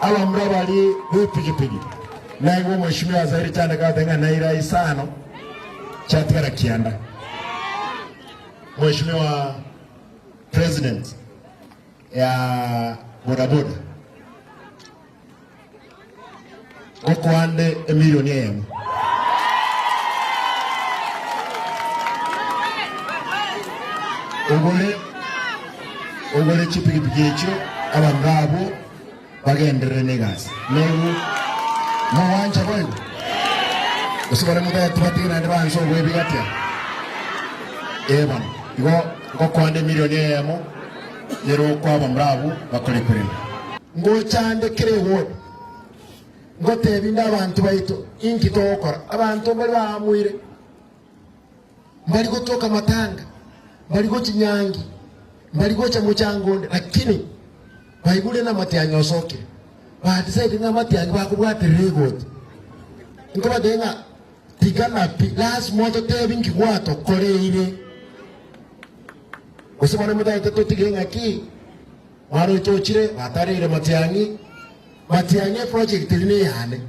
Abamura baria b'epigipigi naigwe omweshimiwa Azairi Chandeka agoteba ng'a naira isano chiatigara kianda. Mweshimiwa President ya bodaboda ngokoande emilioni eyemo. Ogore ogore chipigipigi echio abamura abwo bagenderere negasi. Naigwe mogwancha boigo? Gose baria motagete batige naende baanse ogoebigatia? Ee bono, igo ngokoande emilioni eyemo nere okoa abamura abwo bakore korenda. Ngochande kera eward, ngotebi inde abanto baito inki togokora. Abanto mbari baamuire, mbari gotoka matanga, mbari gochia nyangi, mbari gocha mochango onde, lakini baigure na amatiang'i osokire. Ba decide ng'a amatiang'i bakobwaterera egoti. Nkobatebia ng'a tigana pi, lasima ototebi nki gwatokoreire. Gose bono motagete totige ng'aki? Mwana oito ochire, batareire matiang'i, matiang'i eproject eri neyane.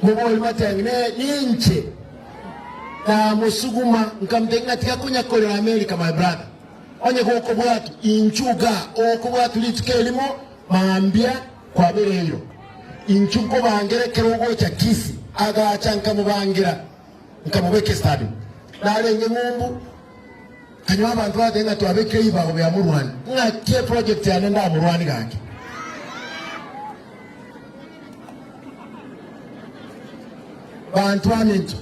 Mobori matiang'i ne ninche namosuguma nkamotebia ng'a tiga konya korera America my brother. Onye gokobwatwa inchu igaa okobwatwa rituko erimo mambia kwabereirwe. Inchu nkobangera ekero ogocha Kisii agacha nkamobangera. Nkamobeka estadi, narenge ng'umbu, nkanyora abanto bagateba ng'a twabekire ribago bia morwani. Ng'aki eproject yane ndamorwani gaki? Banto baminto,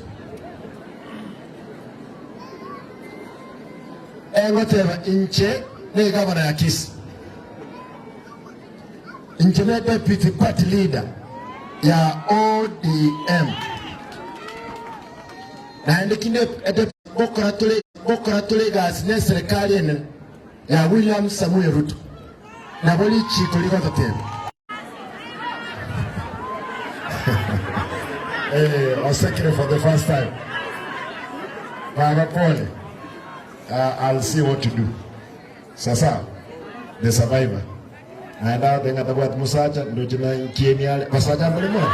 engoteba inche negavana ya Kisii, inche ne deputy party leader ya ODM. Naende kinde gokora tore gokora tore egasi ne eserekari enene ya William Samoei Ruto. Nabo richiiko rigototebia. Eh, osekire for the first time. Baba pole. Uh, I'll see what to do. Sasa the survivor. Naende agotebi ng'a tabwati mosacha, ndoche na nkieni are. Basacha mbare more?